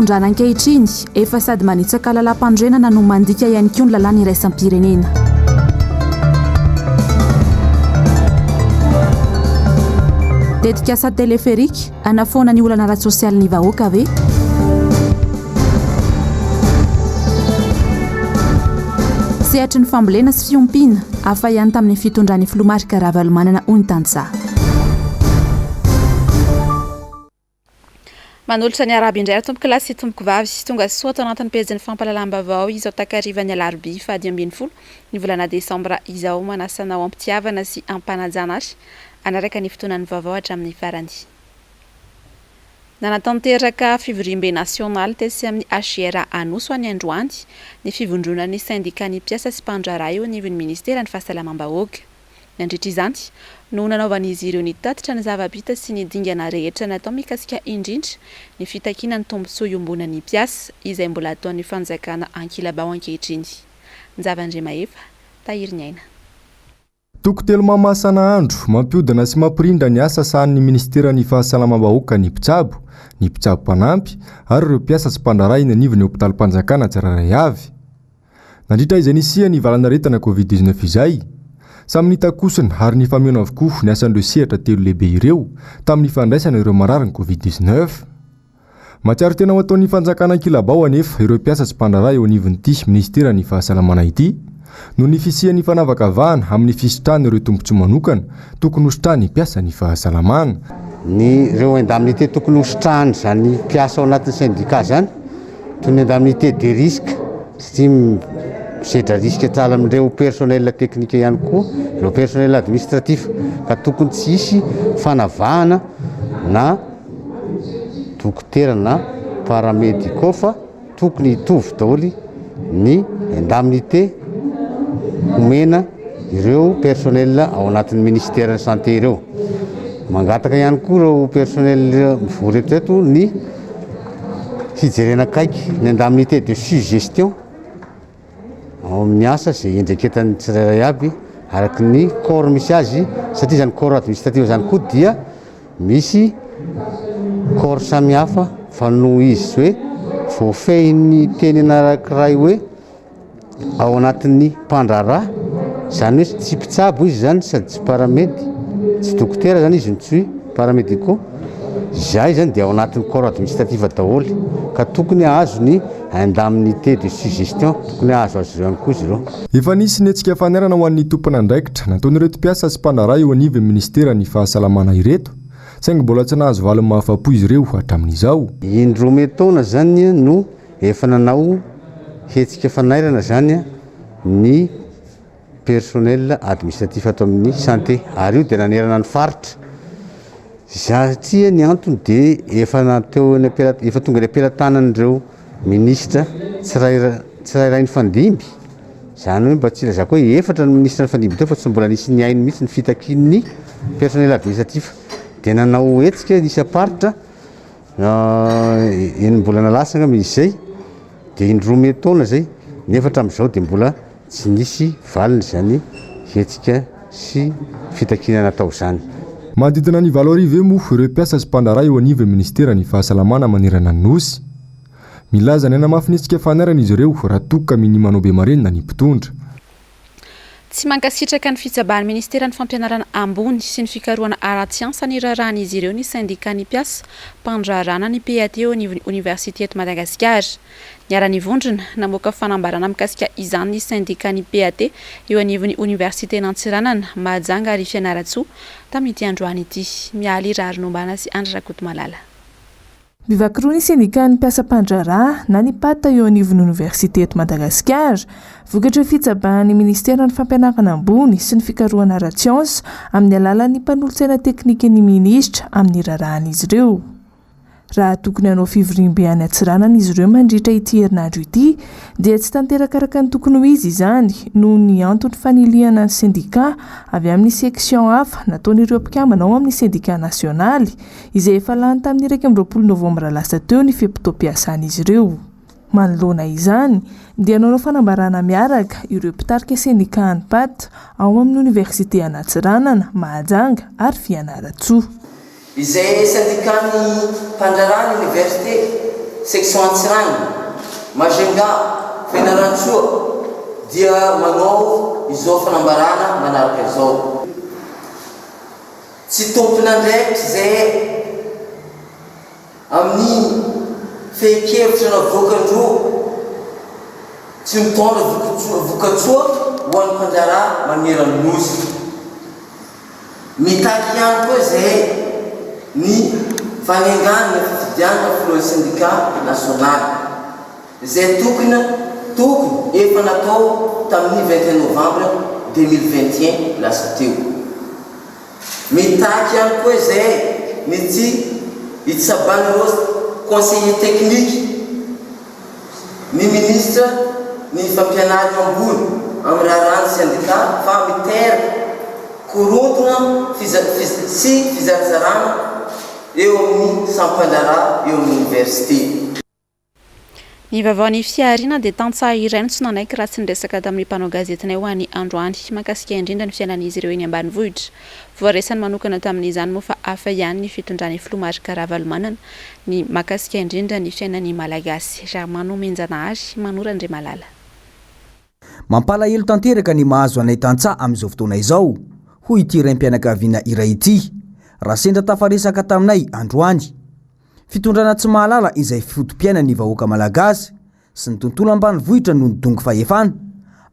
fitondrana ankehitriny, efa sady manitsaka lalàmpanorenana no mandika ihany koa ny lalàna iraisam-pirenena. Tetikasa téléphérique, hanafoana ny olana ara-tsosialin'ny vahoaka ve? Sehatry ny fambolena sy fiompiana, hafa ihany tamin'ny fitondran'ny filoha Marc Ravalomanana hoy ny tantsaha. Manolotra ny arahaba indray ry tompokolahy sy tompokovavy. Tonga soa ato anatin'ny pejin'ny fampahalalam-baovao izao takarivan'ny alarobia faha 15 ny volana desambra izao. Manasa anao am-pitiavana sy am-panajana ary hanaraka ny fotoanan'ny vaovao hatramin'ny farany. Nanatanteraka fivoriambe nasionaly tetsy amin'ny HJRA Anosy ho an'ny androany ny fivondronan'ny sendikan'ny mpiasa sy mpandraharaha eo anivon'ny ministeran'ny fahasalamam-bahoaka. Nandritra izany no nanaovan'izy ireo ny tatitra ny zava-bita sy ny dingana rehetra natao mikasika indrindra ny fitakiana ny tombontsoa iombonan'ny mpiasa izay mbola ataon'ny fanjakana ankilabao ankehitriny. Njava Andriamahefa, Tahiriniaina. Toko telo mahamasa-nahandro, mampihodina sy mampirindra ny asa sahanin'ny minisiteran'ny Fahasalamam-bahoaka ny mpitsabo, ny mpitsabo mpanampy ary ireo mpiasa sy mpandraharaha eny anivon'ny hopitalim-panjakana tsirairay avy. Nandritra izay nisian'ny valanaretina Covid 19 izay, samy nitakosona ary nifameno avokoa ny asan'ireo sehatra telo lehibe ireo tamin'ny fandraisana ireo mararin'ny Covid 19. Mahatsiaro tena ho ataon'ny fanjakana ankilabao anefa ireo mpiasa sy mpandraharaha eo anivon'ity minisiteran'ny fahasalamana ity noho ny fisian'ny fanavakavahana amin'ny fisitrahana ireo tombontsoa manokana tokony hositrahan'ny mpiasan'ny fahasalamana. Ny ireo indemnité tokony hositrahan'izany mpiasa ao anatin'ny syndicat izany Toy ny indemnité de risque satria misedra risque sahala amin'ireo personnel technique ihany koa ireo personnel administratif ka tokony tsy hisy fanavahana na dokotera na paramédicaux fa tokony hitovy daholo ny indemnité omena ireo personnel ao anatin'ny ministeran'ny santé ireo. Mangataka ihany koa ireo personnel mivory eto eto ny Fijerena akaiky ny indemnité de suggestion ao amin'ny asa izay iandraiketan'ny tsirairay avy araka ny corps misy azy satria izany corps administratif izany koa dia misy corps samihafa fa noho izy hoe voafehin'ny teny anankiray hoe ao anatin'ny mpandraharaha, izany hoe tsy mpitsabo izy izany sady tsy paramedy, tsy dokotera izany izy no tsy paramédicaux, izahay izany dia ao anatin'ny corps administratif daholo ka tokony hahazo ny indemnité de suggestion, tokony hahazo azy ireo ihany koa izy ireo. Efa nisy ny hetsika fanairana ho an'ny tompon'andraikitra nataon'ireto mpiasa sy mpandraharaha eo anivon'ny minisiteran'ny fahasalamana ireto, saingy mbola tsy nahazo valiny mahafa-po izy ireo hatramin'izao. Indroa miantaona izany no Efa nanao hetsika fanairana izany ny personnel administratif ato amin'ny santé ary io dia nanerana ny faritra satria ny antony dia efa nateo eny am-pela- efa tonga eny am-pelatanan'ireo minisitra tsirairay tsirairay nifandimby, izany hoe mba tsy ilazako hoe efatra ny minisitra nifandimby teo fa tsy mbola nisy nihaino mihitsy ny fitakian'ny personnel administratif dia nanao hetsika isam-paritra. Enim-bolana lasa angamba izy izay, dia indroa miha-taona izay, nefa hatramin'izao dia mbola tsy nisy valiny izany hetsika sy fitakiana natao izany. Manodidina ny 8000 eo moa ireo mpiasa sy mpandraharaha eo anivon'ny minisiteran'ny Fahasalamana manerana ny Nosy. Milaza ny hanamafy ny hetsika fanairana izy ireo raha toa ka minia manao be marenina ny mpitondra. Tsy mankasitraka ny fitsabahan'ny ministeran'ny fampianarana ambony sy ny fikarohana ara-tsiansa ny raharahan'izy ireo ny sendikan'ny mpiasa mpandraharahana ny PAT eo anivon'ny oniversite eto Madagasikara. Niara-nivondrona, namoaka fanambarana mikasika izany ny sendikan'ny PAT eo anivon'ny oniversiten'Antsiranana, Mahajanga ary Fianarantsoa tamin'ity androany ity. Mialy Raharinombana sy Andry Rakotomalala. Mivaky roa ny sendikan'ny mpiasa mpandraharaha na ny Pat eo anivon'ny oniversite eto Madagasikara. Vokatry ny fitsabahan'ny minisiteran'ny fampianarana ambony sy ny fikarohana ara-tsiansa amin'ny alalan'ny mpanolotsaina teknikan'ny minisitra amin'ny raharahan'izy ireo. Raha tokony hanao fivoriambe any Antsiranana izy ireo mandritra ity herinandro ity dia tsy tanteraka araka ny tokony ho izy izany noho ny antony fanilihana ny sendika avy amin'ny section hafa nataon'ireo mpikambana ao amin'ny sendika nasionaly izay efa lany tamin'ny 21 novambra lasa teo ny fe-potoam-piasan'izy ireo. Manoloana izany, dia nanao fanambarana miaraka ireo mpitarika sendikà Anpat ao amin'ny Oniversite an'Antsiranana, Mahajanga ary Fianarantsoa. Izay sendikan'ny mpandraharaha ny oniversite. Section Antsiranana, Majunga, Fianarantsoa dia manao izao fanambarana manaraka izao. Tsy tompon'andraikitra izahay amin'ny fehin-kevitra navoakan-droa tsy mitondra vokatsoa ho an'ny mpandraharaha maneran'ny Nosy. Mitaky ihany koa izahay ny fanenganana fifidianana filohan'ny sendika nasionaly, izay tokony tokony efa natao tamin'ny 21 novambra 2021 lasa teo. Mitaky ihany koa izahay ny tsy hitsaban'ireo conseillers techniques ny minisitra ny fampianarana ambony amin'ny raharahan'ny sendika fa miteraka korontana sy fizarazarana eo amin'ny samy mpandraharaha eo amin'ny oniversite. Ny vaovaon'ny fihariana dia tantsaha iray no tsy nanaiky raha tsy niresaka tamin'ny mpanao gazetinay ho an'ny androany mahakasika indrindra ny fiainan'izy ireo eny ambanivohitra. Voaresany manokana tamin'izany moa fa hafa ihany ny fitondran'ny filoha Marc Ravalomanana ny mahakasika indrindra ny fiainan'ny Malagasy. Ramanomenjanahary Manoro Andriamalala. Mampalahelo tanteraka ny mahazo anay tantsaha amin'izao fotoana izao, hoy ity raim-pianakaviana iray ity, raha sendra tafaresaka taminay androany. Fitondrana tsy mahalala izay foto-piainan'ny vahoaka malagasy sy ny tontolo ambanivohitra no nidongy fahefana,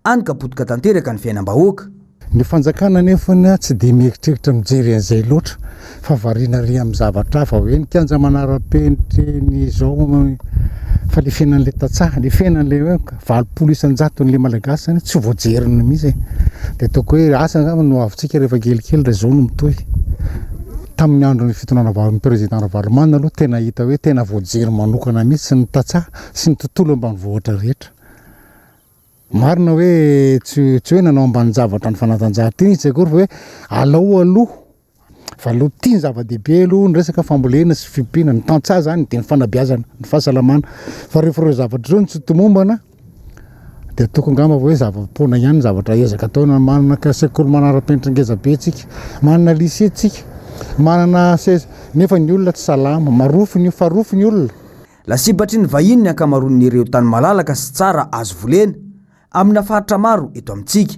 any ka potika tanteraka ny fiainam-bahoaka. Ny fanjakana anefa tsy dia mieritreritra mijery an'izay loatra fa variana ary amin'ny zavatra hafa hoe ny kianja manara-penitra ny izao fa le fiainan'ilay tantsaha, le fiainan'ilay hoe 80 isan-jaton'ilay malagasy zany tsy voajeriny mihitsy e. Dia ataoko hoe asa angamba no avintsika rehefa kelikely raha izao no mitohy. Tamin'ny andron'ny fitondrana Ravalo, président Ravalomanana aloha tena hita hoe tena voajery manokana mihitsy ny tantsaha sy ny tontolo ambanivohitra rehetra. Marina hoe tsy tsy hoe nanao ambanin-javatra ny fanatanjahantena izy tsy akory fa hoe alao aloha fa aloha ity ny zava-dehibe aloha ny resaka fambolena sy fiompiana, ny tantsaha zany dia ny fanabeazana, ny fahasalamana fa rehefa ireo zavatra ireo no tsy tomombana dia ataoko angamba hoe zava-poana ihany ny zavatra ezaka atao na manana ka sekoly manara-penitra ngeza be tsika, manana lycée tsika, manana ces nefa ny olona tsy salama, marofy ny farofy ny olona. Lasibatry ny vahiny ny ankamaroan'ireo tany malalaka sy tsara azo volena amina faritra maro eto amintsika.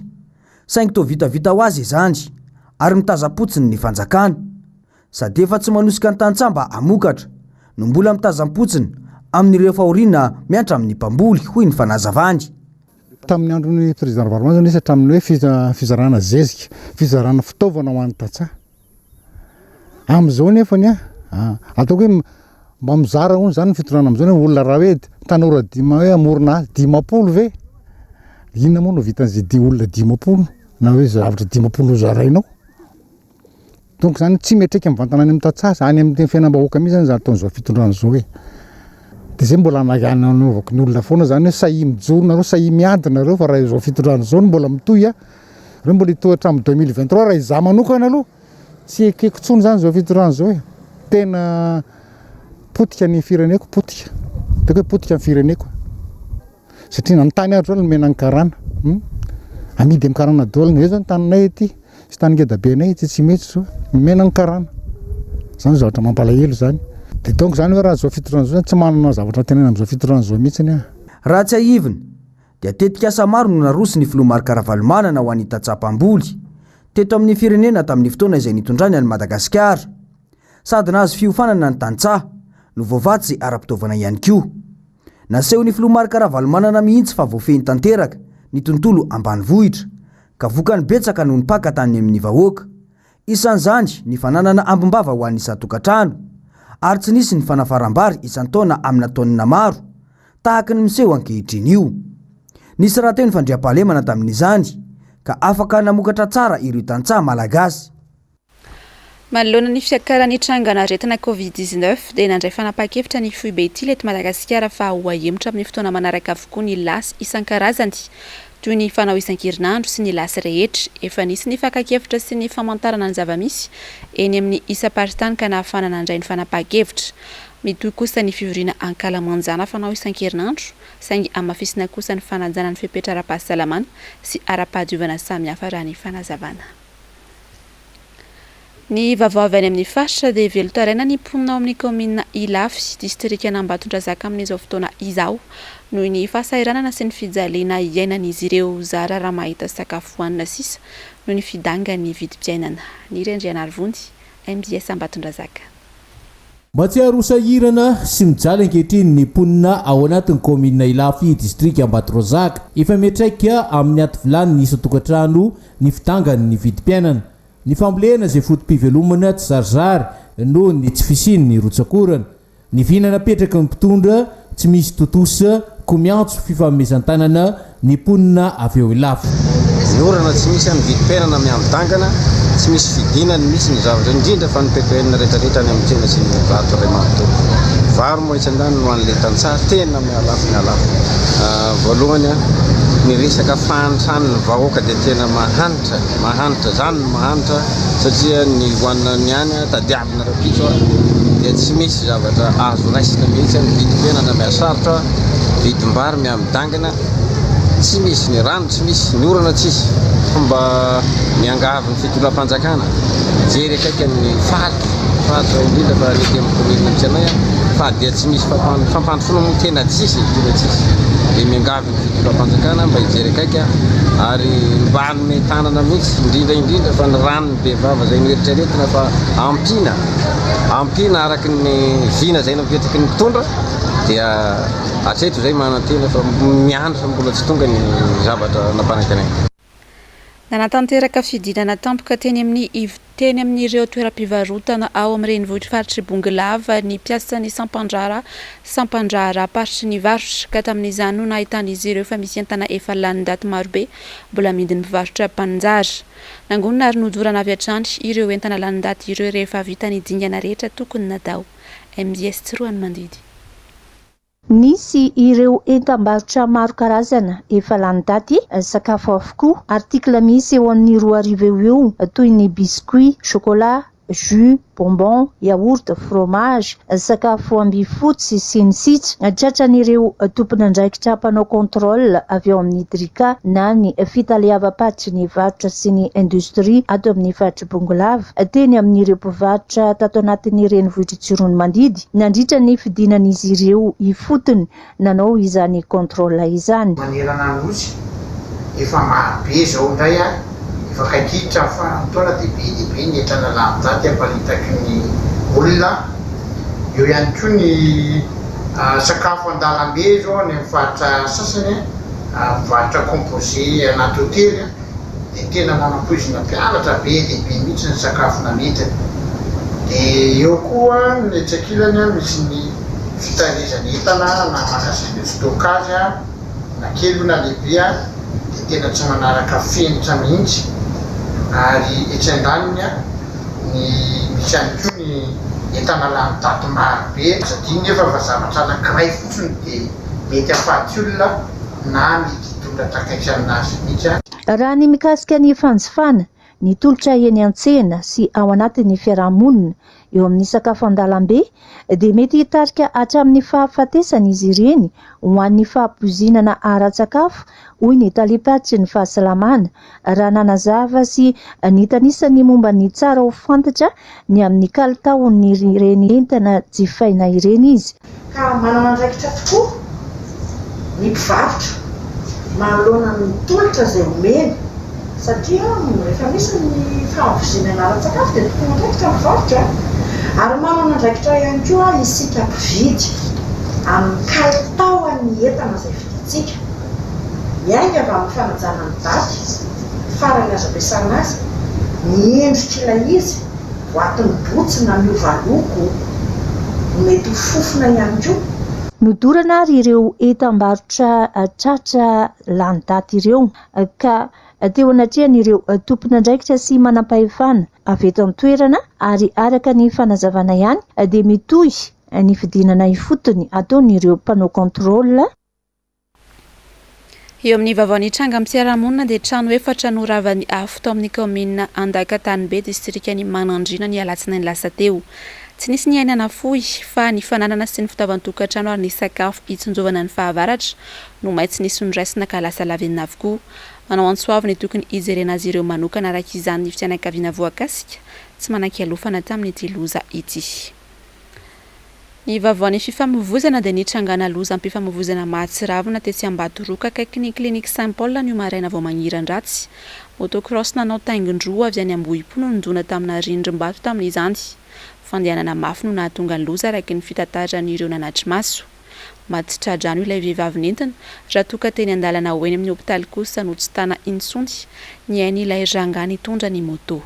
Saingy toa vitavita ho azy izany ary mitazam-potsiny ny fanjakana. Sady efa tsy manosika ny tantsaha mba hamokatra, no mbola mitazam-potsiny amin'ireo fahoriana miantra amin'ny mpamboly, hoy ny fanazavany. Tamin'ny andron'ny Président Ravalomanana nisy hatramin'ny hoe fizarana zezika, fizarana fitaovana ho an'ny tantsaha. Amin'izao nefa ny ataoko hoe mba mizara hono izany ny fitondrana amin'izao nefa olona raha hoe tanora dima hoe hamorona asa 50 ve? Inona moa no vitan'izay olona 50 na hoe zavatra 50 ho zarainao? Donc zany tsy miatreka mivantana any amin'ny tantsaha, any amin'ny fiainam-bahoaka mihitsy zany izany ataon'izao fitondrana izao e. Dia zay mbola anaovako ny olona foana zany hoe sahia mijoro nareo, sahia miady nareo fa raha izao fitondrana izao no mbola mitohy a, reo mbola hitohy hatramin'ny 2023 raha izaho manokana aloha tsy ekeko intsony zany izao fitondrana izao e. Tena potika ny fireneko, potika. Ataoko hoe potika ny fireneko. Satria na ny tany ary zao nomena ny karana. Hum. Amidy amin'ny karana daholo. Ny zao ny taninay aty, sy tany ngeda be anay aty Tsimihetsy zao, nomena ny karana. Zany zavatra mampalahelo zany. Dia donc zany hoe raha zao fitondrana zao zany tsy manana zavatra antenaina amin'izao fitondrana zao mihitsiny aho. Raha tsiahivina, dia tetikasa maro no naroson'ny filoha Marc Ravalomanana ho an'ny tantsaha mpamboly teto amin'ny firenena tamin'ny fotoana izay nitondrany an'i Madagasikara. Sady nahazo fiofanana ny tantsaha, no voavatsy ara-pitaovana ihany koa. Nasehon'ny filoha Marc Ravalomanana mihitsy fa voafehiny tanteraka ny tontolo ambanivohitra, ka vokany betsaka no nipaka tany amin'ny vahoaka. Isan'izany ny fananana ambim-bava ho an'ny isan-tokantrano, ary tsy nisy ny fanafaram-bary isan-taona amina taonina maro, tahaka ny miseho ankehitriny io. Nisy rahateo ny fandriampahalemana tamin'izany, ka afaka namokatra tsara ireo tantsaha malagasy. Manoloana ny fiakaran'ny trangan'aretina Covid 19 dia nandray fanapahan-kevitra ny foibe Tily eto Madagasikara fa ho ahemotra amin'ny fotoana manaraka avokoa ny lasy isan-karazany toy ny fanao isan-kerinandro sy ny lasy rehetra. Efa nisy ny fakan-kevitra sy ny famantarana ny zava-misy eny amin'ny isam-paritany ka nahafahana nandray ny fanapahan-kevitra. Mitohy kosa ny fivoriana ankalamanjana fanao isan-kerinandro saingy hamafisina kosa ny fanajana ny fepetra ara-pahasalamana sy ara-pahadiovana samihafa raha ny fanazavana. Ny vaovao avy any amin'ny faritra dia velon-taraina ny mponina ao amin'ny kaominina Ilafy, distrikan'Ambatondrazaka amin'izao fotoana izao noho ny fahasahiranana sy ny fijaliana iainan'izy ireo zara raha mahita sakafo hohanina sisa noho ny fidangan'ny vidim-piainana. Niry Andrianarivony, mbs Ambatondrazaka. Mahatsiaro ho sahirana sy mijaly ankehitriny ny mponina ao anatin'ny kaominina Ilafy, distrika Ambatondrazaka. Efa miantraika amin'ny aty vilany ny isan-tokantrano ny fidangan'ny vidim-piainana. Ny fambolena izay foto-pivelomana tsy zarizary noho ny tsy fisian'ny rotsak'orana. Ny vina napetraky ny mpitondra tsy misy tontosa koa miantso fifanomezan-tanana ny mponina avy eo Ilafy. Ny orana tsy misy ny vidim-piainana miandangana, tsy misy fidinany mihitsy ny zavatra, indrindra fa ny ppn rehetrarehetra any amin'ny tsena sy ny vato iray manontolo. Vary moa etsy andaniny ho an'ilay tantsaha tena mihalafo mihalafo. Voalohany, ny resaka fahantran'ny vahoaka dia tena mahantra. Mahantra, zany no mahantra satria ny hohanina niany tadiavina rahampitso dia tsy misy zavatra azo raisina mihitsy, ny vidim-piainana mihasarotra, vidim-bary mihamidangana, tsy misy ny rano tsy misy, ny orana tsisy. Mba miangavy ny fitondram-panjakana hijery akaiky ny faritra, faritra indrindra fa ny aty amin'ny commune misy anay fa dia tsy misy fampandrosoana moa tena tsisy e, tena tsisy, dia miangavy. Fitondram-panjakana mba hijery akaiky ary mba hanome tanana mihitsy, indrindra indrindra fa ny ranon'ny bevava izay noeritreretina fa ampiana, ampiana araka ny vina izay napetraky ny mpitondra dia hatreto izay manantena fa miandry fa mbola tsy tonga ny zavatra nampanantenaina. Nanatanteraka fidinana tampoka teny amin'ny ivo teny amin'ireo toeram-pivarotana ao amin'ny renivohitr'i faritr'i Bongolava ny mpiasan'ny sampandraharaha sampandraharaham-paritry ny varotra ka tamin'izany no nahitan'izy ireo fa misy entana efa lany daty marobe mbola amidin'ny mpivarotra mpaninjara. Nangonina ary nodorana avy hatrany ireo entana lany daty ireo rehefa vita ny dingana rehetra tokony natao. MJS Tsiroanomandidy. Nisy ireo entam-barotra maro karazana efa lany daty, sakafo avokoa, article miisa eo amin'ny 2000 eo ho eo toy ny biscuits, chocolat, jus, bonbons, yaourt, fromage, sakafo ambifotsy sy ny sisa Tratran'ireo tompon'andraikitra mpanao contrôle avy ao amin'ny DRICA na ny fitaleavam-paritry ny varotra sy ny indostria ato amin'ny faritr'i Bongolava teny amin'ireo mpivarotra tato anatin'ny renivohitr'i Tsiroanomandidy Nandritra ny fidinan'izy ireo ifotony nanao izany contrôle izany. Manerana ny Nosy, efa maro be izao indray ary efa akaiky hiditra ny faran'ny taona dia be dia be ny entana lany daty aparitaky ny olona. Eo ihany koa ny sakafo an-dalambe izao any amin'ny faritra sasany, mivarotra composé anaty hotely. dia tena nanampoizina mpianatra be dia be mihitsy ny sakafo namidiny. Dia eo koa ny etsy ankilany misy ny fitahirizana entana na magasin de stockage na kely io na lehibe dia tena tsy manaraka fenitra mihitsy ary etsy andaniny ny misy ihany koa ny entana lany daty maro be. Aza adino nefa fa zavatra anankiray fotsiny dia mety hahafaty olona na mety hitondra takaitra aminazy mihitsy. Raha ny mikasika ny fanjifana ny tolotra eny an-tsena sy ao anatin'ny fiaraha-monina eo amin'ny sakafo an-dalambe dia mety hitarika hatramin'ny fahafatesana izy ireny ho an'ny fahapoizinana ara-tsakafo hoy ny talem-paritry ny fahasalamana raha nanazava sy nitanisa ny momba ny tsara ho fantatra ny amin'ny kalitaon'ireny entana jifaina ireny izy. Ka manana andraikitra tokoa ny mpivarotra manoloana ny tolotra izay omeny satria rehefa misy ny fahavizinana ara-tsakafo dia tompon'andraikitra ny mpivarotra ary manana andraikitra ihany koa isika mpividy amin'ny kalitaon'ny entana izay vidintsika. Miainga avy amin'ny fanajana ny daty farany azo ampiasana azy, ny endrik'ilay izy, boatin'ny botsy na miova loko, ny mety ho fofona ihany koa. Nodorana ary ireo entam-barotra tratra lany daty ireo ka teo anatrehan'ireo tompon'andraikitra sy manampahefana avy eto an-toerana ary araka ny fanazavana ihany dia mitohy ny fidinana ifotony ataon'ireo mpanao contrôle. Eo amin'ny vaovao nitranga amin'ny fiarahamonina dia trano efatra no ravan'ny afo tao amin'ny kaominina Andakatanibe, distrikan'i Manandriana ny alatsinainy lasa teo. Tsy nisy ny aina nafoy fa ny fananana sy ny fitaovan-tokantrano ary ny sakafo hitsinjovana ny fahavaratra no may tsy nisy noraisina ka lasa lavenona avokoa. Manao antso avo ny tokony hijerena azy ireo manokana araka izany ny fianakaviana voakasika tsy manan-kialofana tamin'ity loza ity. Ny vaovaon'ny fifamoivoizana dia nitrangana lozam-pifamoivoizana mahatsiravina tetsy Ambatoroka akaikin'ny Clinique Saint Paul anio maraina vao mangiran-dratsy. Motocross nanao taingin-droa avy any Ambohipo no nidona tamina rindrim-bato tamin'izany. Fandehanana mafy no nahatonga ny loza araka ny fitantaran'ireo nanatri-maso. Maty tsy tra-drano ilay vehivavy nentina, raha toa ka teny an-dalana ho eny amin'ny hopitaly kosa no tsy tana intsony ny ain'ilay rangahy nitondra ny moto.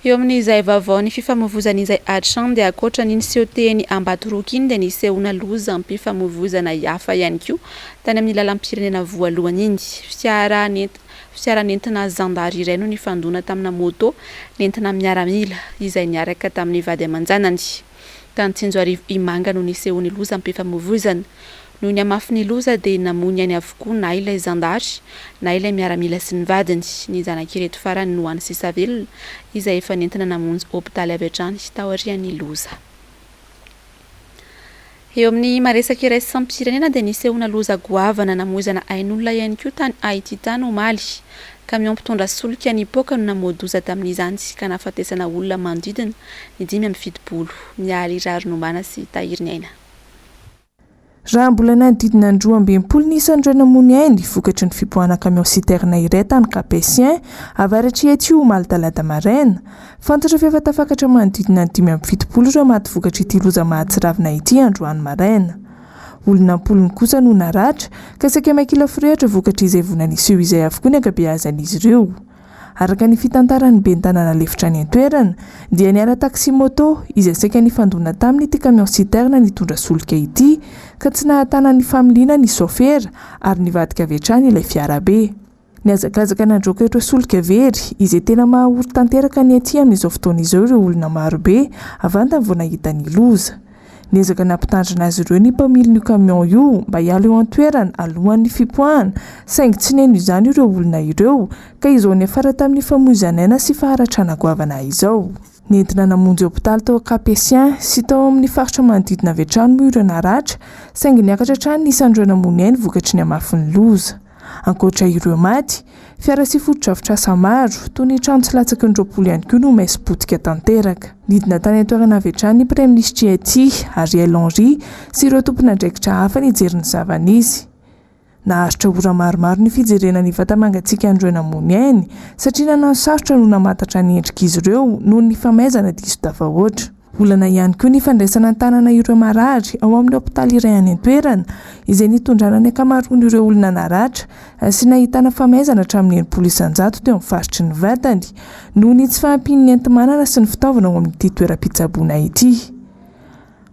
Eo amin'izay vaovaon'ny fifamoivoizana izay hatrany dia ankoatra ny niseho teny Ambatoroka iny dia nisehoana lozam-pifamoivoizana hafa ihany koa tany amin'ny lalam-pirenena voalohany iny. Fiara fiara nentina zandary iray no nifandona tamina moto nentina miaramila izay niaraka tamin'ny vady aman-janany. Tany Tsinjoarivo Imanga no nisehoan'ny lozam-pifamoivoizana. Noho ny hamafin'ny loza dia namoy ny ainy avokoa na ilay zandary na ilay miaramila sy ny vadiny. Ny zanak'ireto farany no hany sisa velona izay efa nentina namonjy hopitaly avy hatrany taorian'ny loza. Eo amin'ny maresaka iraisam-pirenena dia nisehoana loza goavana namoizana ain'olona ihany koa tany Haiti tany omaly. Camion mpitondra solika nipoaka no namoa-doza tamin'izany ka nahafatesana olona manodidina ny 75. Mialy Raharinombana sy Tahiry Ny Aina. Raha mbola nanodidina ny 62 ny isan'ireo namoy ny ainy vokatry ny fipoahana camion citerne iray tany Cap-Haïtien, avaratr'i Haiti omaly talata maraina. Fantatra fa efa tafakatra manodidina ny 75 ireo maty vokatr'ity loza mahatsiravina ity androany maraina. Olona am-polony kosa no naratra, ka saika may kila forehitra vokatr'izay voina niseho izay avokoa ny ankabeazan'izy ireo. Araka ny fitantaran'ny ben'ny tanàna lefitra any an-toerana, dia niara-taxi moto izay saika nifandona taminy ity camion citerne nitondra solika ity, ka tsy nahatana ny familiana ny saofera ary nivadika avy hatrany ilay fiarabe. Nihazakazaka nandroaka ireo solika very, izay tena mahaory tanteraka ny aty amin'izao fotoana izao ireo olona marobe, vantany vao nahita ny loza. Niezaka nampitandrina azy ireo ny mpamilin'io camion io mba hiala eo an-toerana alohan'ny fipoahana, saingy tsy nihaino izany ireo olona ireo, ka izao niafara tamin'ny famoizan'aina sy faharatrana goavana izao. Nentina namonjy hopitaly tao Cap-Haïtien sy tao amin'ny faritra manodidina avy hatrany moa ireo naratra, saingy niakatra hatrany ny isan'ireo namoy ny ainy vokatry ny hamafin'ny loza. Ankoatra ireo maty, fiara sy fotodrafitrasa maro, toy ny trano tsy latsaky ny 20 ihany koa no may sy potika tanteraka. Nidina tany an-toerana avy hatrany ny Praiminisitry Haiti, Ariel Henry, sy ireo tompon'andraikitra hafa nijery ny zava-nisy. Naharitra ora maromaro ny fijerena ny vata-mangatsiakan'ireo namoy ny ainy, satria nanano sarotra no namantatra ny endrik'izy ireo noho ny famaizana diso tafahoatra. Olana ihany koa ny fandraisana an-tanana ireo marary ao amin'ny hopitaly iray any an-toerana, izay nitondrana ny ankamaroan'ireo olona naratra sy nahitana famaizana hatramin'ny 60% teo amin'ny faritry ny vatany, noho ny tsy fahampian'ny enti-manana sy ny fitaovana ao amin'ity toeram-pitsaboana ity.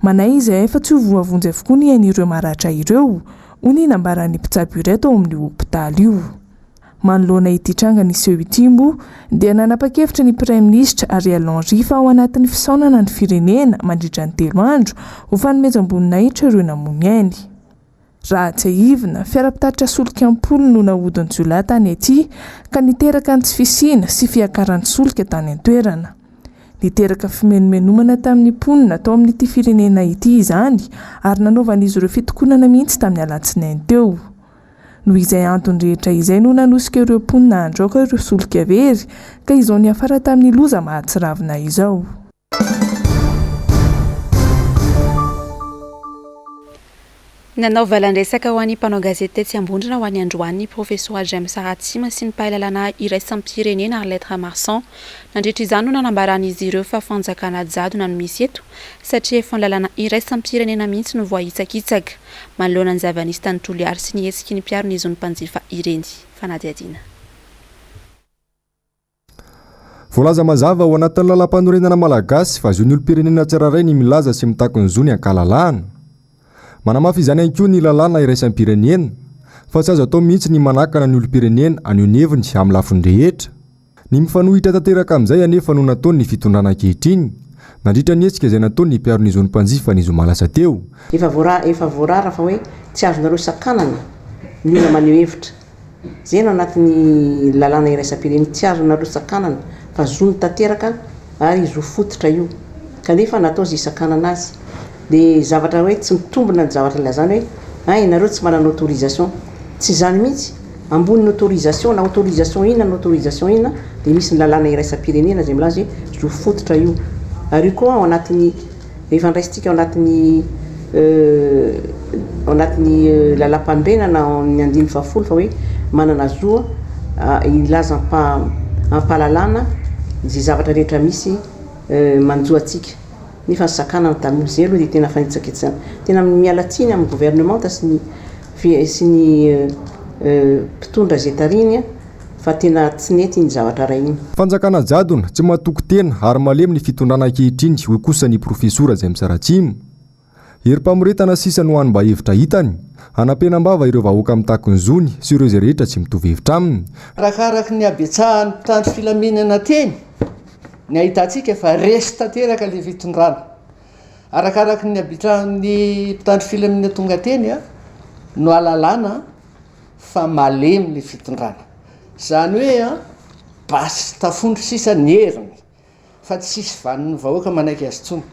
Manahy izahay fa tsy ho voavonjy avokoa ny ain'ireo maratra ireo, hoy ny nambaran'ny mpitsabo iray tao amin'io hopitaly io. Manoloana ity tranga niseho ity moa dia nanapa-kevitra ny Praiminisitra Ariel Henry fa ao anatin'ny fisaonana ny firenena mandritra ny telo andro ho fanomezam-boninahitra ireo namoy ny ainy. Raha tsiahivina, fiara mpitatitra solika am-polony no nahodin'ny jiolahy tany Haiti ka niteraka ny tsy fisiana sy fiakaran'ny solika tany an-toerana. Niteraka fimenomenomana tamin'ny mponina tao amin'ity firenena ity izany ary nanaovan'izy ireo fitokonana mihitsy tamin'ny alatsinainy teo. Noho izay antony rehetra izay no nanosika ireo mponina handraoka ireo solika very ka izao niafara tamin'ny loza mahatsiravina izao. Nanao valan-dresaka ho an'ny mpanao gazety tetsy Ambondrona ho an'ny androany ny Profesora James Ratsima sy ny mpahay lalàna iraisam-pirenena Arlette Ramarson. Nandritra izany no nanambaran'izy ireo fa fanjakana jadona no misy eto satria efa ny lalàna iraisam-pirenena mihitsy no voahitsakitsaka. manoloana ny zava-nisy tany Toliary sy ny hetsiky ny mpiaro ny zon'ny mpanjifa ireny fanadihadiana. Voalaza mazava ao anatin'ny lalàmpanorenana malagasy fa zon'ny olom-pirenena tsirairay ny milaza sy mitaky ny zony an-kalalahana. Manamafy izany ihany koa ny lalàna iraisam-pirenena fa tsy azo atao mihitsy ny manakana ny olom-pirenena haneho ny heviny amin'ny lafiny rehetra. Ny mifanohitra tanteraka amin'izay anefa no nataon'ny fitondrana ankehitriny, nandritra ny hetsika izay nataon'ny mpiaro ny zon'ny mpanjifa ny zoma lasa teo. Efa voara efa voarara fa hoe tsy azonareo sakanana ny olona maneho hevitra. Zay no anatin'ny lalàna iraisam-pirenena, tsy azonareo sakanana fa zony tanteraka ary zo fototra io. Kanefa natao izay hisakanana azy. Dia zavatra hoe tsy mitombina ny zavatra ilazany hoe hay ianareo tsy manana autorisation. Tsy izany mihitsy. Ambonin'ny autorisation na autorisation inona na autorisation inona dia misy ny lalàna iraisam-pirenena izay milaza hoe zo fototra io. Ary io koa ao anatin'ny efa nraisintsika ao anatin'ny ao anatin'ny lalàmpanorenana ao amin'ny andininy fahafolo fa hoe manana zo hilaza am-pahalalana izay zavatra rehetra misy manjo antsika nefa ny sakanana tamin'io. Izay aloha dia tena fanitsakitsahana. Tena miala tsiny amin'ny governemanta sy ny sy ny mpitondra izay tarihiny fa tena tsy nety iny zavatra iray iny. Fanjakana jadona, tsy matoky tena ary malemy ny fitondrana ankehitriny, hoy kosa ny Profesora James Ratsima. Herim-pamoretana sisa no hany mba hevitra hitany, hanampenam-bava ireo vahoaka mitaky ny zony sy ireo izay rehetra tsy mitovy hevitra aminy. Arakaraky ny habetsahan'ny mpitandro filaminana teny ny ahitantsika fa resy tanteraka ilay fitondrana. Arakaraky ny habetsahan'ny mpitandro filaminana tonga teny no ahalalana fa malemy ilay fitondrana. Izany hoe basy tafondro sisa ny heriny. fa tsisy vanin'ny vahoaka manaiky azy intsony.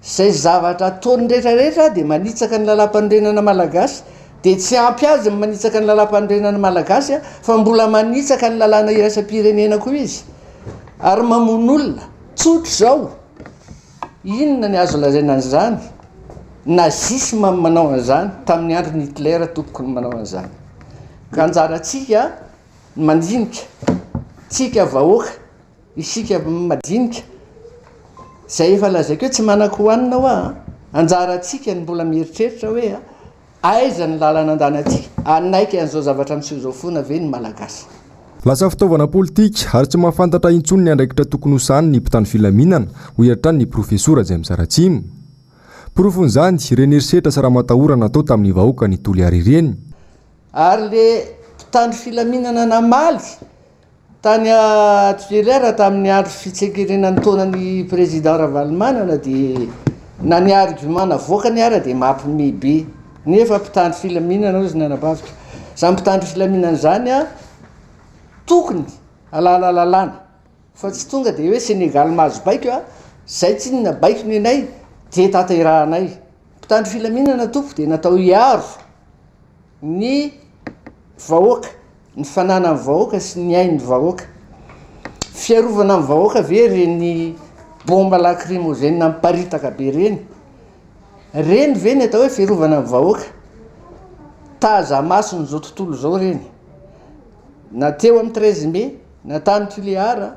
Izay zavatra ataony rehetra rehetra dia manitsaka ny lalampanorenana malagasy, dia tsy ampy azy ny manitsaka ny lalampanorenana malagasy fa mbola manitsaka ny lalàna iraisam-pirenena koa izy ary mamono olona. Tsotra izao, inona ny azo lazaina an'izany? Nazisme ny manao an'izany, tamin'ny andron'i Hitler tompoko ny manao an'izany. Ka anjarantsika ny mandinika, tsika vahoaka. Isika madinika, izay efa lazaiko hoe tsy manan-kohanina hoa an, anjarantsika ny mbola mieritreritra hoe aiza ny lalana andehanantsika, hanaiky an'izao zavatra miseho izao foana ve ny Malagasy? Lasa fitaovana politika ary tsy mahafantatra intsony ny andraikitra tokony ho sahaniny ny mpitandro filaminana, hoy hatrany ny Profesora James Ratsima. Porofon'izany, ireny herisetra sy ramatahora natao tamin'ny vahoakan'i Toliara ireny. Ary le mpitandro filaminana namaly Tany Tuléar tamin'ny andro fitsengerenan'ny taonan'ny président Ravalomanana dia na ny argument navoakany ara dia mampime be nefa mpitandro filaminana hozy ny anabaviko. Izany mpitandro filaminana izany a tokony alala lalàna fa tsy tonga dia hoe Sénégal mahazo baiko a, zay tsinona baiko nenay dia tanterahanay. Mpitandro filaminana tompoko dia natao hiaro ny vahoaka. Ny fananan'ny vahoaka sy ny ain'ny vahoaka. Fiarovana ny vahoaka ve ireny bomba lacrymogène miparitaka be ireny? Ireny ve ny atao hoe fiarovana ny vahoaka? Taza-mason'izao tontolo izao ireny. Na teo amin'ny 13 mai, na tany Tuléar,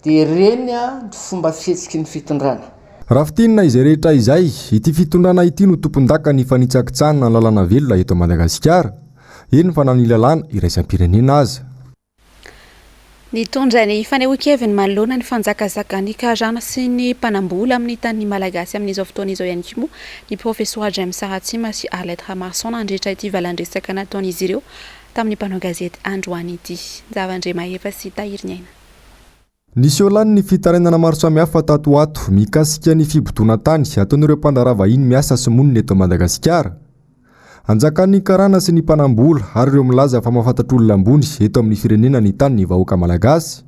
Dia ireny ny fomba fihetsiky ny fitondrana. Raha fintinina izay rehetra izay, ity fitondrana ity no tompon-dakan'ny fanitsakitsahana ny lalàna velona eto Madagasikara, eny fa na ny lalàna iraisam-pirenena aza. Nitondra ny fanehoan-keviny manoloana ny fanjakazakan'ny karana sy ny mpanambola amin'ny tanin'ny Malagasy amin'izao fotoana izao ihany koa moa ny Profesora James Ratsima sy Arlette Ramarson nandritra ity valan-dresaka nataon'izy ireo tamin'ny mpanao gazety androany ity. Njavandremahefa sy Tahiriniaina. Niseho lany ny fitarainana maro samihafa tato ho ato mikasika ny fibodoana tany ataon'ireo mpandraharaha vahiny miasa sy monina eto Madagasikara. Anjakan'ny karana sy ny mpanambola ary ireo milaza fa mahafantatra olona ambony eto amin'ny firenena ny tanin'ny vahoaka malagasy.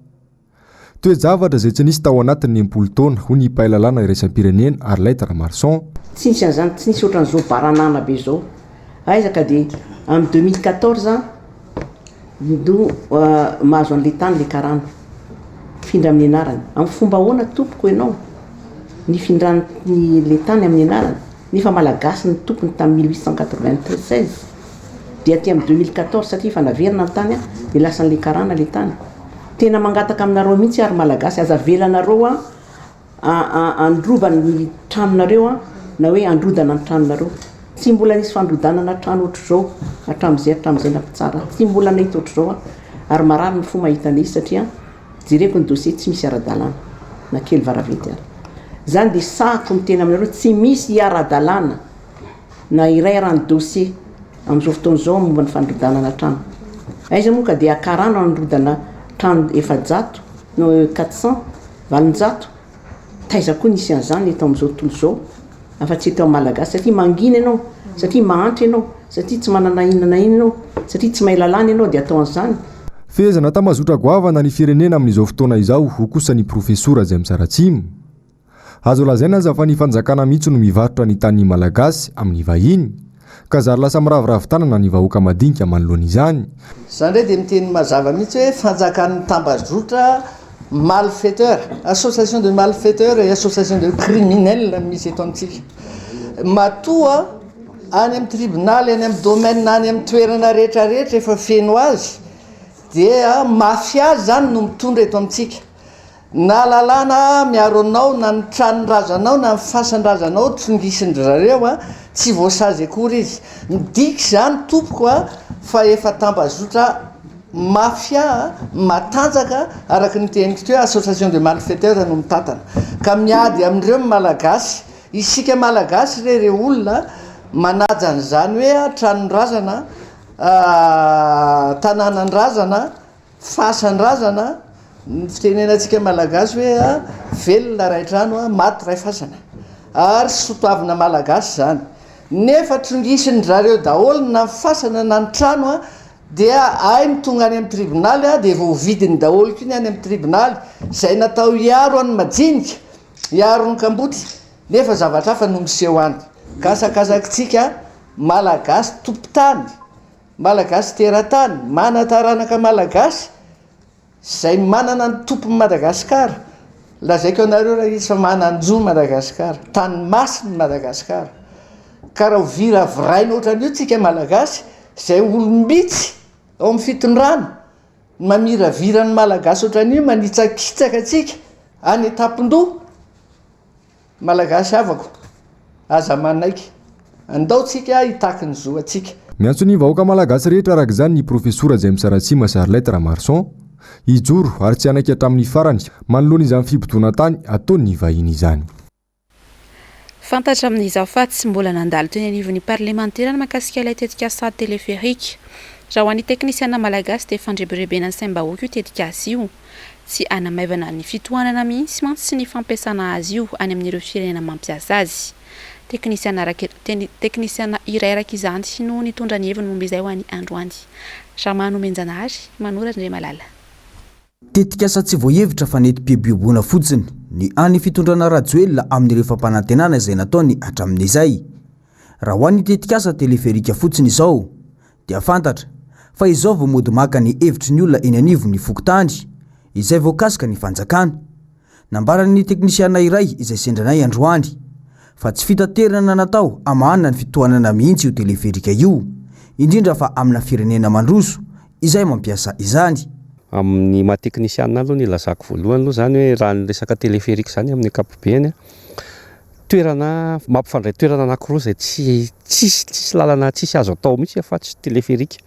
Toe-javatra izay tsy nisy tao anatin'ny 60 taona, hoy ny mpahay lalàna iraisam-pirenena, Arlette Ramarson. Tsy nisy an'izany, tsy nisy ohatran'izao baranana be izao. Aiza ka dia amin'ny 2014 no mahazo an'ilay tany ilay karana. Mifindra amin'ny anarany. Amin'ny fomba ahoana tompoko ianao nifindran'ilay tany amin'ny anarany nefa malagasy ny tompony tamin'ny 1896 dia aty amin'ny 2014 satria efa naverina ny tany dia lasan'ilay karana ilay tany. Tena mangataka aminareo mihitsy aho ry malagasy aza avelanareo handroba ny tranonareo an, na hoe handrodana ny tranonareo. Tsy mbola nisy fandrodanana trano ohatr'izao hatramin'izay hatramin'izay nampitsara ahy. Tsy mbola nahita ohatr'izao aho ary marary ny fo mahita an'izy satria jereko ny dossier tsy misy ara-dalàna na kely varaventy ary. Izany dia sahako miteny aminareo tsy misy ara-dalàna na iray ara ny dossier amin'izao fotoana izao momba ny fandrodanana trano. Aiza moa ka dia akarano handrodana trano 400 no 400 800, taiza koa nisy an'izany eto amin'izao tontolo izao afa tsy eto amin'ny Malagasy satria mangina ianao, satria mahantra ianao, satria tsy manana inona na inona ianao, satria tsy mahay lalàna ianao dia atao an'izany. Fehezana tambazotra goavana ny firenena amin'izao fotoana izao, hoy kosa ny Profesora James Ratsima. Azo lazaina aza fa ny fanjakana mihitsy no mivarotra ny tanin'ny Malagasy amin'ny vahiny. Ka zary lasa miraviravy tanana ny vahoaka madinika manoloana izany. Za ndray dia miteny mazava mihitsy hoe fanjakan'ny tambajotra malfaiteur, association de malfaiteurs et association de criminels no misy eto amintsika. Matoa any amin'ny tribonaly, any amin'ny domaine, any amin'ny toerana rehetra rehetra efa feno azy dia mafia zany no mitondra eto amintsika. Na lalàna miaro anao na ny tranon-drazanao na ny fasan-drazanao trongisin-dry zareo a, tsy voasazy akory izy. Midika izany tompoko a fa efa tambazotra mafia matanjaka araka ny teniko teo association de malfaiteurs no mitantana. Ka miady amin'ireo ny Malagasy. Isika Malagasy re re olona manaja an'izany hoe tranon-drazana, tanànan-drazana, Fasan-drazana, ny fitenenantsika malagasy hoe velona ray trano, maty ray fasana. Ary sotoavina malagasy izany. Nefa trongisin-dry zareo daholo na ny fasana na ny trano dia hay ny tonga any amin'ny tribonaly dia voavidiny daholo koa ny any amin'ny tribonaly. Izay natao hiaro an'ny majinika, hiaro ny kamboty, nefa zavatra hafa no miseho any. Ka asakasakitsika malagasy tompon-tany. Malagasy teratany, manan-taranaka Malagasy, izay manana ny tompon'i Madagasikara. Lazaiko anareo raha izy fa manan-jo Madagasikara, tany masina i Madagasikara. Ka raha ho viraviraina ohatran'io tsika Malagasy, izay olom-bitsy ao amin'ny fitondrana, mamiravira ny Malagasy ohatran'io, manitsakitsaka antsika any an-tampon-doha, Malagasy havako, aza manaiky. Andao tsika hitaky ny zo antsika. Miantso ny vahoaka malagasy rehetra araka izany ny Profesora James Ratsima Charlette Ramarson hijoro ary tsy hanaiky hatramin'ny farany manoloana izany fibodoana tany ataon'ny vahiny izany. Fantatra amin'izao fa tsy mbola nandalo teny anivon'ny parlemantera ny mahakasika ilay tetikasa teleferika. Raha ho an'ny teknisiana malagasy dia fandrebirebena ny saim-bahoaka io tetikasa io. Tsy hanamaivana ny fitohanana mihitsy mantsy ny fampiasana azy io any amin'ireo firenena mampiasa azy. Teknisiana araka teknisiana iray araka izany no nitondra ny heviny momba izay ho an'ny androany. Ramanomenjanahary, Manora Andriamalala. Tetikasa tsy voahevitra fa nentim-pieboeboana fotsiny ny an'ny fitondrana Rajoelina amin'ireo fampanantenana izay nataony hatramin'izay. Raha ho an'ny tetikasa teleferika fotsiny izao dia fantatra fa izao vao mody maka ny hevitry ny olona eny anivon'ny fokontany izay voakasika ny fanjakana. Nambaran'ny teknisiana iray izay sendra anay androany fa tsy fitaterana natao hamahana ny fitohanana mihitsy io teleferika io, indrindra fa amina firenena mandroso izay mampiasa izany. Amin'ny maha teknisiana aloha ny ilazako voalohany aloha izany hoe raha ny resaka teleferika izany amin'ny ankapobeny toerana mampifandray toerana anankiroa izay tsy tsisy tsisy lalana tsisy azo atao mihitsy afa tsy téléphérique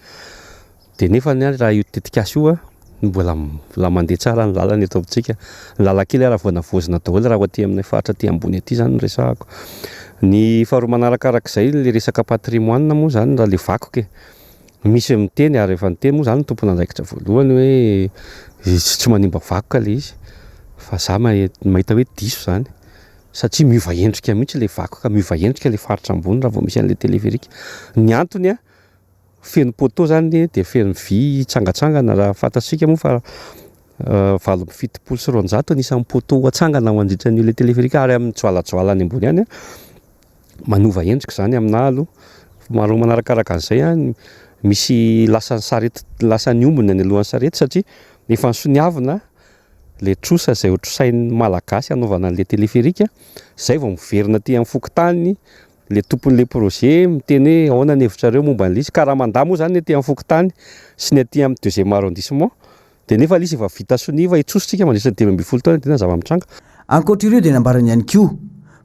dia nefany ary raha io tetikasa io a mbola mbola mandeha tsara ny lalana eto amintsika ny lalan-kely ary vao navaozina daholo raha ho aty amin'ny faritra aty ambony aty izany no resahako ny faharoa manarakarak'izay le resaka patrimoine moa izany raha le vakoka e misy miteny ary efa niteny moa izany ny tompon'andraikitra voalohany hoe tsy manimba vakoka le izy fa za mahita hoe diso izany satria miova endrika mihitsy ilay vakoka, miova endrika ilay faritra ambony raha vao misy an'ilay téléphérique. Ny antony a, feno poteau zany dia feno vy hitsangatsangana, raha fantatsika moa fa 278 ny isan'ny poteau atsangana mandritra an'io ilay téléphérique ary amin'ny joalajoala any ambony any a, manova endrika izany aminà aloha. Faharoa manarakaraka an'izay a, misy lasan'ny sarety, lasan'ny omby ny any alohan'ny sarety satria efa nosoniavina le trosa izay ho trosain'ny Malagasy hanaovana an'le téléphérique, zay vao miverina aty amin'ny fokontany le tompon'le projet miteny hoe ahoana ny hevitrareo momba an'le izy, ka raha mandà moa zany ny aty amin'ny fokontany sy ny aty amin'ny deuxième arrondissement de nefa le izy efa vita sonia fa hitsoso tsika mandritra ny 15 taona de inona ny zava-mitranga. Ankoatra ireo dia nambarany ihany koa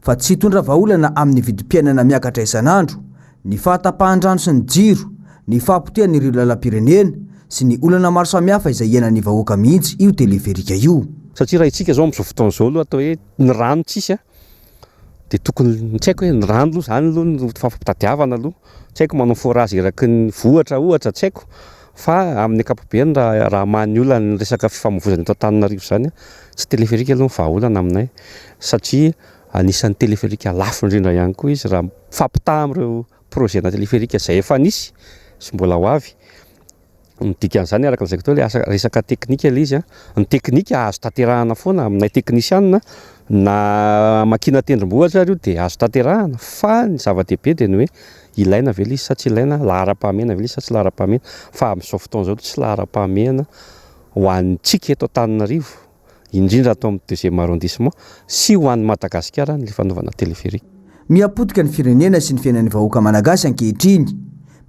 fa tsy hitondra vahaolana amin'ny vidim-piainana miakatra isan'andro ny fahatapahan-drano sy ny jiro, ny fahapotehan'ireo lalam-pirenena sy ny olana maro samihafa izay iainan'ny vahoaka mihitsy io teleferika io. Satria raha isika izao amin'izao fotoana izao aloha atao hoe ny rano tsisy a, dia tokony, tsy haiko hoe ny rano aloha izany aloha no fampitadiavana aloha, tsy haiko manao forage eraky ny vohitra ohatra, tsy haiko, fa amin'ny ankapobeny raha raha hamaha ny olan'ny resaka fifamoivoizana eto Antananarivo izany a, tsy teleferika aloha ny vahaolana aminay satria anisan'ny teleferika lafo indrindra ihany koa izy raha mifampitaha amin'ireo projet na teleferika izay efa nisy sy mbola ho avy. Ny dikan'izany araka ny lazaiko teo ilay asa resaka teknika ilay izy an, ny teknika azo tanterahana foana aminay teknisianina. Na hamakiana tendrombohitra ary io dia azo tanterahana fa ny zava-dehibe dia ny hoe ilaina ve ilay izy sa tsy ilaina, laharam-pahamehana ve ilay izy sa tsy laharam-pahamehana fa amin'izao fotoana izao tsy laharam-pahamehana ho antsika eto Antananarivo, indrindra ato amin'ny deuxième arrondissement sy ho an'i Madagasikara ny fanaovana téléphérique. Miha-potika ny firenena sy ny fiainan'ny vahoaka malagasy ankehitriny.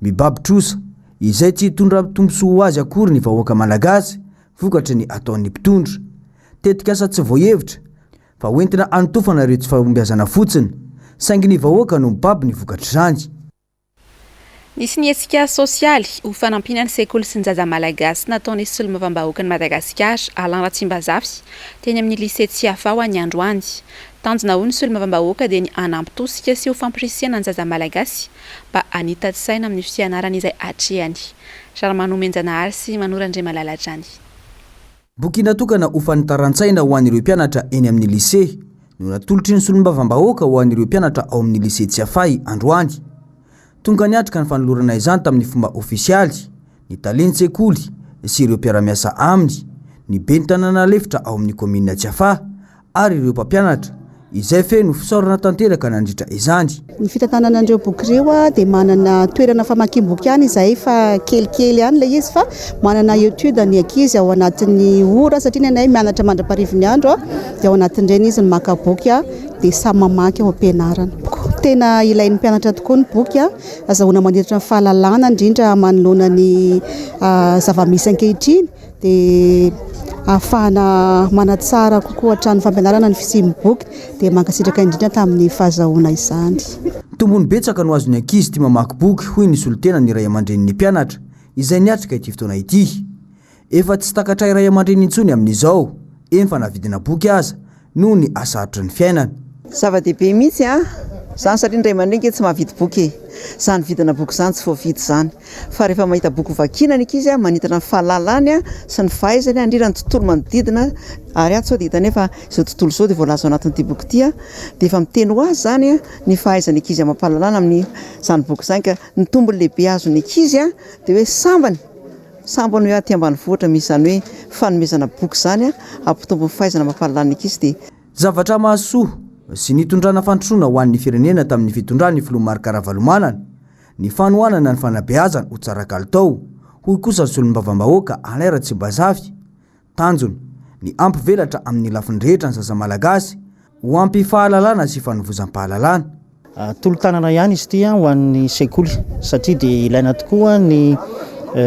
Mibaby trosa, izay tsy hitondra tombontsoa ho azy akory ny vahoaka malagasy vokatry ny ataon'ny mpitondra. Tetikasa tsy voahevitra, fa hoentina hanotofana ireo tsy fahombiazana fotsiny, saingy ny vahoaka no mibaby ny vokatr'izany. Nisy ny hetsika sosialy ho fanampiana ny sekoly sy ny zaza malagasy nataon'ny solombavambahoakan'i Madagasikara, Alain Ratsimbazafy, teny amin'ny Lycée Tsiafaho any androany. Tanjona hoy ny solombavambahoaka dia ny hanampy tosika sy ho fampirisihana ny zaza malagasy mba hanita-tsaina amin'ny fianarana izay atrehany. Raramanomenjanahary sy Manoro Andriamalala hatrany. Boky natokana ho fanitaran-tsaina ho an'ireo mpianatra eny amin'ny lycée no natolotry ny solombavambahoaka ho an'ireo mpianatra ao amin'ny lycée Tsiafahy androany. Tonga niatrika ny fanolorana izany tamin'ny fomba ofisialy ny talen-tsekoly sy ireo mpiara-miasa aminy, ny ben'ny tanàna lefitra ao amin'ny kaominina Tsiafahy ary ireo mpampianatra, izay feno fisaorana tanteraka nandritra izany. Ny fitantanana an'ireo boky ireo dia manana toerana famakiam-boky ihany izahay fa kelikely ihany ilay izy fa manana étude ny ankizy ao anatin'ny ora satria ny anay mianatra mandra-parivin'ny andro dia ao anatin'ireny izy no maka boky dia samy mamaky ao am-pianarana. Tena ilain'ny mpianatra tokoa ny boky azahoana manitatra ny fahalalana indrindra manoloana ny zava-misy ankehitriny. dia ahafahana manatsara kokoa hatrany fampianarana ny fisian'ny boky dia mankasitraka indrindra tamin'ny fahazahoana izany. Tombony betsaka no azon'ny ankizy tia mamaky boky hoy ny solontena ny ray aman-drenin'ny mpianatra izay niatrika ity fotoana ity. Efa tsy takatray ray aman-dreny intsony amin'izao, eny fa na vidina boky aza noho ny hasarotry ny fiainana. Zava-dehibe mihitsy an! Izany satria ny ray aman-dreny ange tsy mahavidy boky e! Izany vidina boky izany tsy voavidy izany. Fa rehefa mahita boky hovakiana ny ankizy an, manitatra ny fahalalany sy ny fahaizany indrindra ny tontolo manodidina ary ato izao dia hitanay fa izao tontolo izao dia voalaza ao anatin'ity boky ity an, dia efa miteny ho azy izany ny fahaizan'ny ankizy amam-pahalalana amin'izany boky izany ka ny tombony lehibe azon'ny ankizy an dia hoe sambany Sambany hoe aty ambanivohitra misy izany hoe fanomezana boky izany hampitombo ny fahaizana amam-pahalalana ny ankizy dia. Zavatra mahasoa sy nitondrana fandrosoana ho an'ny firenena tamin'ny fitondran'ny filoha Marc Ravalomanana ny fanohanana ny fanabeazana ho tsara kalitao, hoy kosa ny solombavambahoaka Alain Ratsimbazafy. Tanjona, ny hampivelatra amin'ny lafiny rehetra ny zaza malagasy ho ampy fahalalana sy fanovozam-pahalalana. Tolo-tanana ihany izy ity ho an'ny sekoly satria dia ilaina tokoa ny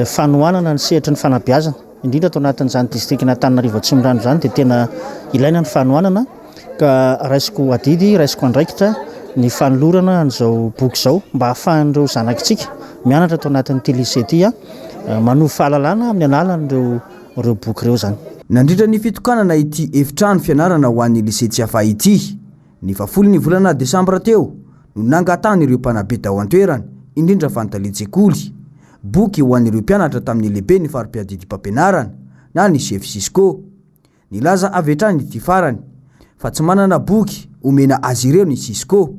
fanohanana ny sehatry ny fanabeazana, indrindra ato anatin'izany distrikan'Antananarivo Atsimondrano izany dia tena ilaina ny fanohanana ka raisiko adidy, raisiko andraikitra ny fanolorana an'izao boky izao mba hahafahan'ireo zanakitsika mianatra ato anatin'ity lycée ity manovo fahalalana amin'ny alalan'ireo ireo boky ireo izany. Nandritra ny fitokanana ity efitrano fianarana ho an'ny Lycée Tsiafahy ity, ny fahafolon'ny volana desambra teo, no nangatahan'ireo mpanabe tao an-toerana, indrindra fa ny talen-tsekoly, boky ho an'ireo mpianatra tamin'ny lehiben'ny fari-piadidiam-pampianarana na ny chef Cisco. Nilaza avy hatrany ity farany fa tsy manana boky omena azy ireo ny Cisco.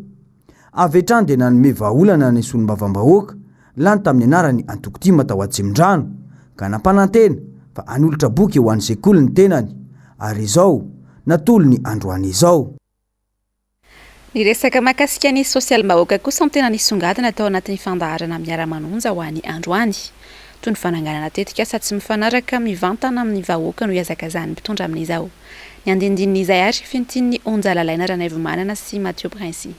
Avy hatrany dia nanome vahaolana ny solombavambahoaka lany tamin'ny anaran'ny antoko tim tao Atsimondrano ka nampanantena fa hanolotra boky ho an'ny sekoly ny tenany ary izao natolony androany izao. Ny resaka mahakasika ny sosialim-bahoaka kosa no tena nisongadina tao anatin'ny fandaharana Miara-manonja ho an'ny androany. Toy ny fananganana tetikasa tsy mifanaraka mivantana amin'ny vahoaka no ihazakazahan'ny mpitondra amin'izao. Ny andinindinin'izay ary fintinin'i Onja Lalaina Ranaivomanana sy Mathieu Princy.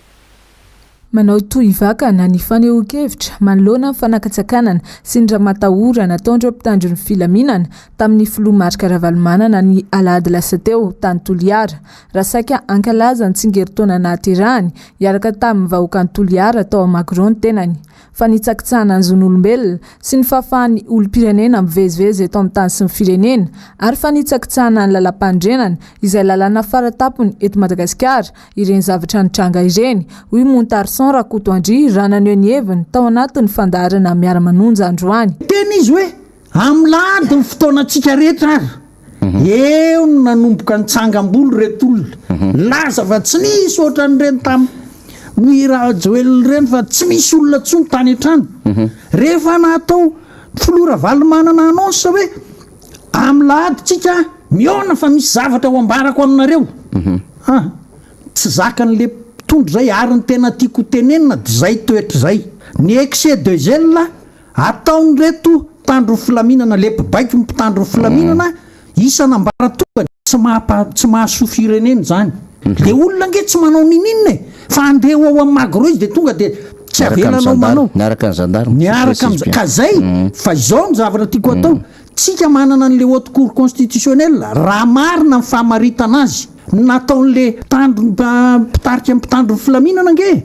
Manao tohivakana ny fanehoan-kevitra manoloana ny fanakantsakanana sy ny ramatahora nataon'ireo mpitandro ny filaminana tamin'ny filoha Marc Ravalomanana ny alahady lasa teo tany Toliara raha saika hankalaza ny tsingerin-taona nahaterahany hiaraka tamin'ny vahoakan'i Toliara tao Magro ny tenany. Fanitsakitsahana ny zon'olombelona sy ny fahafahan'ny olom-pirenena mivezivezy eto amin'ny tany sy ny firenena ary fanitsakitsahana ny lalàmpanorenana izay lalàna faratapony eto Madagasikara ireny zavatra nitranga ireny, hoy Montarson Rakotoandria raha naneho ny heviny tao anatin'ny fandaharana Miara-manonja androany. Teny izy hoe, Amin'ny lahady ny fotoanantsika rehetra ary. Eo no nanomboka nitsangam-bolo ireto olona. Nilaza fa tsy nisy ohatran'ireny tamin'i Rajoelina ireny fa tsy misy olona intsony tany an-trano. Rehefa natao filoha Ravalomanana annonce hoe amin'ny lahady tsika mihaona fa misy zavatra ho ambarako aminareo. Ah. Tsy zakan'le mpitondra zay ary ny tena tiako ho tenenina de zay toetra zay. Ny excès de zèle ataon'ireto mpitandro ny filaminana, le mpibaiko ny mpitandro ny filaminana isan'ambaratongany tsy maha tsy mahasoa firenena izany. Le olona ange tsy manao n'ininona e! Fa andeha ho ao amin'ny magro izy de tonga de tsy Miaraka amin'ny avelanao zandary, manao. miaraka ny zandary Miaraka amin'ny ka zay fa izao ny zavatra tiako atao, tsika manana an'le haute cour constitutionnelle, raha marina ny famaritana azy, ny nataon'le mpitandro mpitarika ny mpitandro ny filaminana ange e!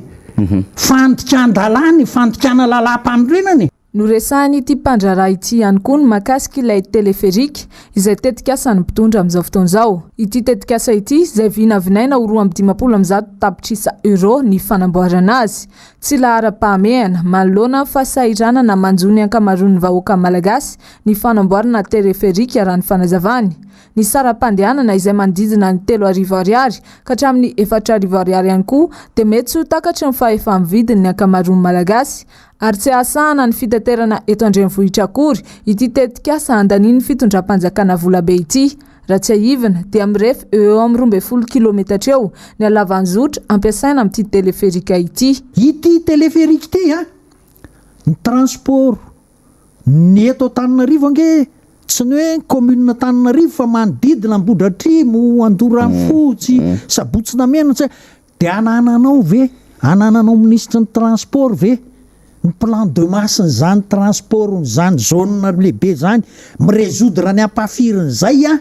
Fandikan-dalàna e, fandikana lalàm-panorenana e! Noresahin'ity mpandraharaha ity ihany koa ny mahakasika ilay teleferika, izay tetikasan'ny mpitondra amin'izao fotoana izao. Ity tetikasa ity, izay vinavinaina ho 152 tapitrisa euros ny fanamboarana azy. Tsy laharam-pahamehana, manoloana ny fahasahiranana manjo ny ankamaroan'ny vahoaka malagasy, ny fanamboarana teleferika, raha ny fanazavany. Ny saram-pandehanana izay manodidina ny 3000 ariary ka hatramin'ny 4000 ariary ihany koa dia mety tsy ho takatry ny fahefa-mividin'ny ankamaroan'ny Malagasy ary tsy hahasahana ny fitaterana eto an-drenivohitra akory ity tetikasa handanian'ny fitondram-panjakana volabe ity. Raha tsiahivina dia mirefy eo eo amin'ny 12 kilometatra eo ny halavan'ny zotra ampiasaina amin'ity teleferika ity. Ity teleferika ity an, ny transport ny eto Antananarivo ange tsy ny hoe commune Antananarivo fa manodidina Ambohidratrimo, Andoharanofotsy, Sabotsy Namehana, tsy Dia anananao ve, anananao minisitry ny transport ve ny plan de masse n'izany transport n'izany zone lehibe izany, mi-resoudre ny ampahafirin'izay an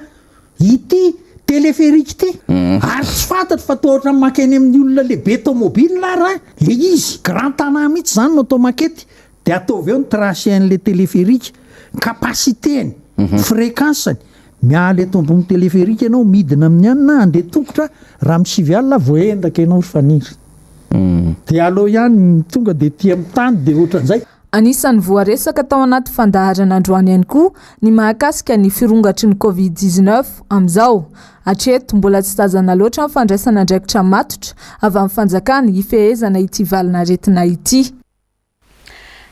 ity téléphérique ity? Ary tsy fantatro fa toa ohatran'ny mankeny amin'ny olona lehibe tomobile ary an le izy, grand Tana mihitsy izany no atao maquette, Dia ataovy eo ny tracé an'ilay téléphérique, capacité-ny, fréquence-ny, miala eto ambony téléphérique ianao midina amin'ny anona handeha tongotra raha amin'ny 9 alina voaendaka ianao ry Faniry. Dia aleo ihany tonga dia aty amin'ny tany dia ohatran'izay. Anisan'ny voaresaka tao anaty fandaharana androany ihany koa ny mahakasika ny firongatry ny Covid 19 amin'izao. Hatreto, mbola tsy tazana loatra ny fandraisana andraikitra matotra avy amin'ny fanjakana hifehezana ity valin'aretina ity.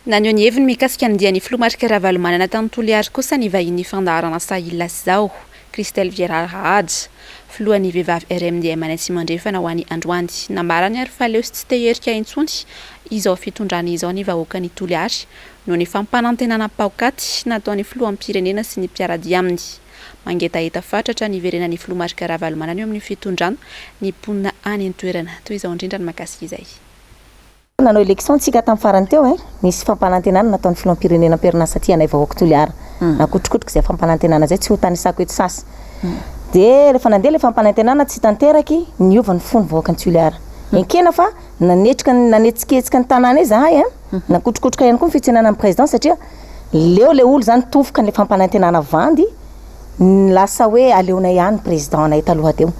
Naneho ny heviny mikasika ny dian'ny filoha Marc Ravalomanana tany Toliary kosa ny vahinin'ny fandaharana Sahil Izao, Christelle Vieira Rahaja, filohan'ny vehivavy RMDM any Atsimo Andrefana ho any androany. Nambarany ary fa leo sy tsy te herika intsony izao fitondrana izao ny vahoakan'i Toliary noho ny fampanantenana paokaty nataon'ny filoham-pirenena sy ny mpiara-dia aminy. Mangetaheta fatratra ny hiverenan'ny filoha Marc Ravalomanana eo amin'ny fitondrana ny mponina any an-toerana. Toy izao indrindra ny mahakasika izay. Nanao election tsika tam farany teo eh, nisy fampanantenana nataony filoham-pirenena am-perinasa aty anay vahoaka Toliara, nakotrokotroka izay fampanantenana izay tsy ho tanisako eto sasy. De rehefa nandeha le fampanantenana tsy tanteraky, niova ny fony vahoakan'i Toliara. Enkena fa nanetroka ny nanetsiketsika ny tanàna izahay eh, nakotrokotroka ihany koa ny fitsenana ny président satria leo le olo zany tofoka an'le fampanantenana vandy, Ny lasa hoe aleonay ihany président anay taloha teo.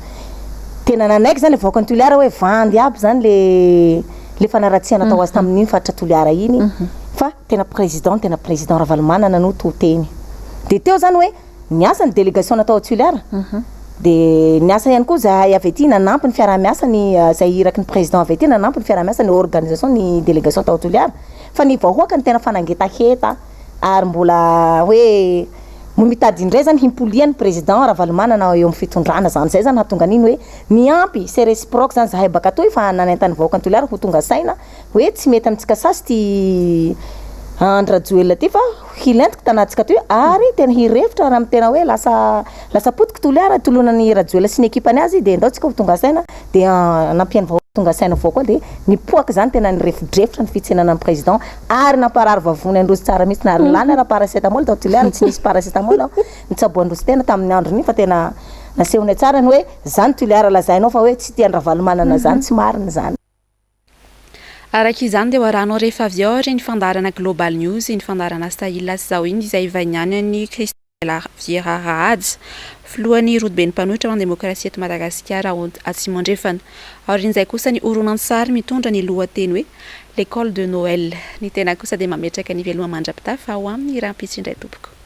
Tena nanaiky zany le vahoakan'i Toliara hoe vandy aby zany le le fanaratsiana natao azy tamin'iny faritra Toliara iny fa tena président tena président Ravalomanana no to teny. De teo zany hoe niasa ny délégation natao ao Toliara de niasa ihany koa zahay avy aty nanampy ny fiaraha-miasa ny zay iraky ny président avy aty nanampy ny fiaraha-miasa ny organisation ny délégation tao Toliara fa ny vahoaka no tena fa nangetaheta ary mbola hoe Mo mitady indray zany himpoliany président Ravalomanana eo am fitondrana zany zay zany hahatonga an'iny hoe miampy c'est réciproque zany zahay baka atoy fa nanentany vahoaka Toliara ho tonga saina hoe tsy mety amintsika sasy ty Andry Rajoelina ty fa hilentiky tanantsika toy ary tena hirefotra raha tena hoe lasa lasa potiky Toliara tolonan'i Rajoelina sy ny ekipany azy de ndao tsika ho tonga saina de nampiany vahoaka tonga saina avao koa de nipoaka zany tena nirefodrefotra ny fitsenana ny président Ary namparary vavony an-dRozy tsara mihitsy na ary lany ara paracetamol tao Toliara tsy nisy paracetamol aho nitsaboan-dRozy tena tamin'ny androny iny fa tena nasehonay tsara ny hoe zany Toliara lazainao fa hoe tsy tia an-dRavalomanana zany tsy marina izany. Araka izany dia ho arahanao rehefa avy eo ary ny fandaharana Global News, iny fandaharana Sahil sy Zaho iny izay vahiniany an'i Christelle Viera Rahaja, filohan'ny rodoben'ny mpanohitra ho an'ny demokrasia eto Madagasikara ao Atsimo Andrefana. Aorian'izay kosa ny horonantsary mitondra ny lohateny hoe L'école de Noël. Ny tena kosa dia mametraka ny veloma mandra-pitafa ho amin'ny rahampitso indray tompoko.